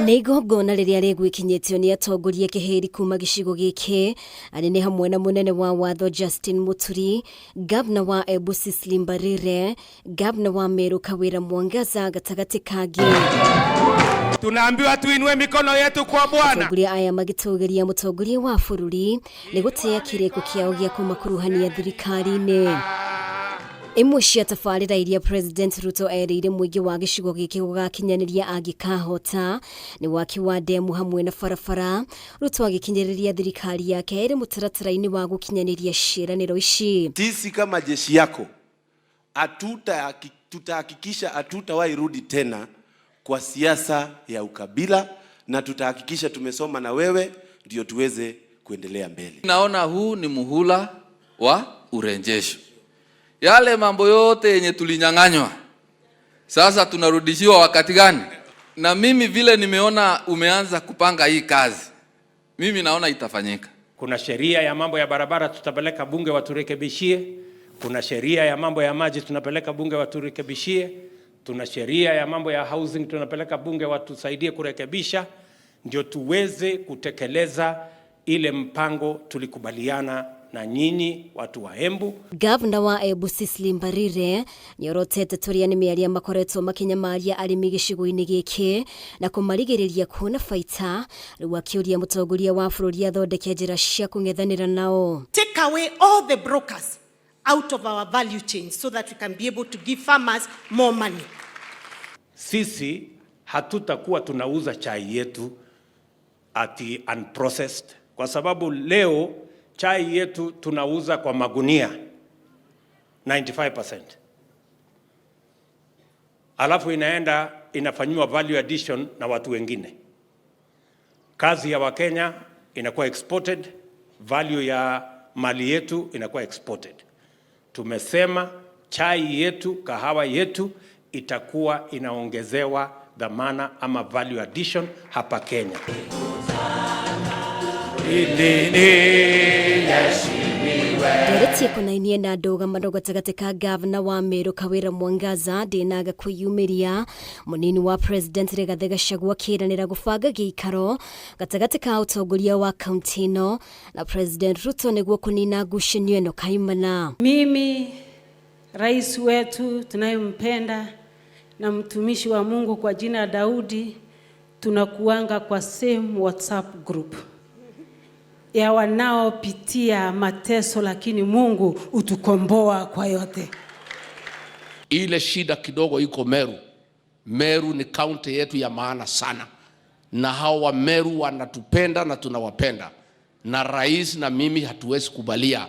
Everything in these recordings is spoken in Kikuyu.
Nĩ igongona rĩrĩa rĩgwĩkinyĩtio nĩ atongoria kĩhĩri kuma gĩcigo gĩkĩ arĩ nĩ hamwe na mũnene wa watho Justin Muturi, gavana wa Embu Cecily Mbarire, gavana wa Meru Kawira Mwangaza gatagatĩ kangĩ. Tunaambiwa tuinue mikono yetu kwa Bwana. Atongoria aya magĩtũgĩria mũtongoria wa bũrũri nĩ gũtĩa kĩrĩko kĩao gĩa kũmakuruhania thirikari-inĩ. Imwe cia tabarĩra iria President Ruto erĩire mũingĩ wa gĩcigo gĩkĩ gũgakinyanĩria angĩkahota nĩ waki wa ndemu hamwe na barabara. Ruto agĩkinyĩrĩria thirikari yake ĩrĩ mũtaratara-inĩ wa gũkinyanĩria ciĩranĩro ici. Sisi kama jeshi yako tutahakikisha hatutawahi rudi tena kwa siasa ya ukabila, na tutahakikisha tumesoma na wewe ndio tuweze kuendelea mbele. Naona huu ni muhula wa urejesho. Yale mambo yote yenye tulinyang'anywa sasa tunarudishiwa wakati gani? Na mimi vile nimeona umeanza kupanga hii kazi, mimi naona itafanyika. Kuna sheria ya mambo ya barabara tutapeleka bunge waturekebishie. Kuna sheria ya mambo ya maji tunapeleka bunge waturekebishie. Tuna sheria ya mambo ya housing tunapeleka bunge watusaidie kurekebisha, ndio tuweze kutekeleza ile mpango tulikubaliana na nyinyi watu wa Embu. Gavana wa Embu Cecily Mbarire nĩorotete tũrĩa nĩ arĩa makoretwo makĩnyamaria arĩmi gĩcigo-inĩ gĩkĩ na kũmarigĩrĩria kuona baita, rĩu akĩũria mũtongoria wa bũrũri athondeke njĩra cia kũng'ethanĩra nao. Take away all the brokers out of our value chain so that we can be able to give farmers more money. Sisi hatutakuwa tunauza chai yetu ati unprocessed, kwa sababu leo chai yetu tunauza kwa magunia 95%, alafu inaenda inafanyiwa value addition na watu wengine. Kazi ya Wakenya inakuwa exported, value ya mali yetu inakuwa exported. Tumesema chai yetu, kahawa yetu itakuwa inaongezewa dhamana ama value addition hapa Kenya. Ndereti ĩkonainie na ndũgamano gatagatĩ ka gavana wa Meru Kawira Mwangaza ndĩnaga kwĩyumĩria. Mũnini wa President Rigathĩ Gachagua akĩranĩra gũbanga gĩikaro gatagatĩ ka ũtongoria wa kaunti ĩno na President Ruto nĩguo kũnina ngucanio ĩno kaimana. Mimi rais wetu tunayempenda na mtumishi wa Mungu kwa jina Daudi, tunakuanga kwa same WhatsApp group ya wanaopitia mateso, lakini Mungu utukomboa kwa yote. Ile shida kidogo iko Meru. Meru ni kaunti yetu ya maana sana, na hao wa Meru wanatupenda na tunawapenda, na rais na mimi hatuwezi kubalia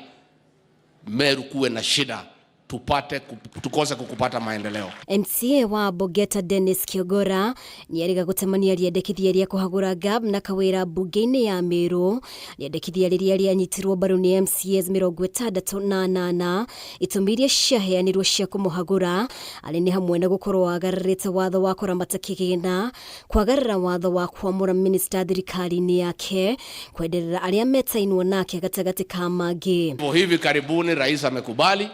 Meru kuwe na shida tupate tukose kukupata maendeleo. MCA wa Bogeta Dennis Kiogora nĩerĩga gũtemania rĩendekithia rĩa kũhagũra gavana Kawĩra mbunge-inĩ ya Meru, rĩendekithia rĩrĩa rĩanyitirwo mbaru nĩ MCAs 68. Itũmi iria ciaheanirwo cia kũmũhagũra arĩ nĩ hamwe na gũkorwo agararĩte watho wa kũramata kĩgĩna, kwagarara watho wa kwamũra minista thirikari-inĩ yake, kwenderera arĩa metainwo nake gatagatĩ ka mangĩ. Hivi karibuni rais amekubali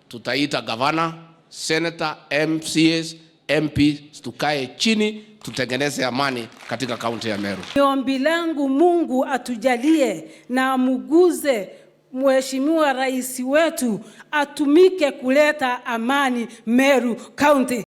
tutaita gavana, senator, MCAs, MP, tukae chini tutengeneze amani katika kaunti ya Meru. Ombi langu Mungu atujalie na amuguze Mheshimiwa Rais wetu atumike kuleta amani Meru County.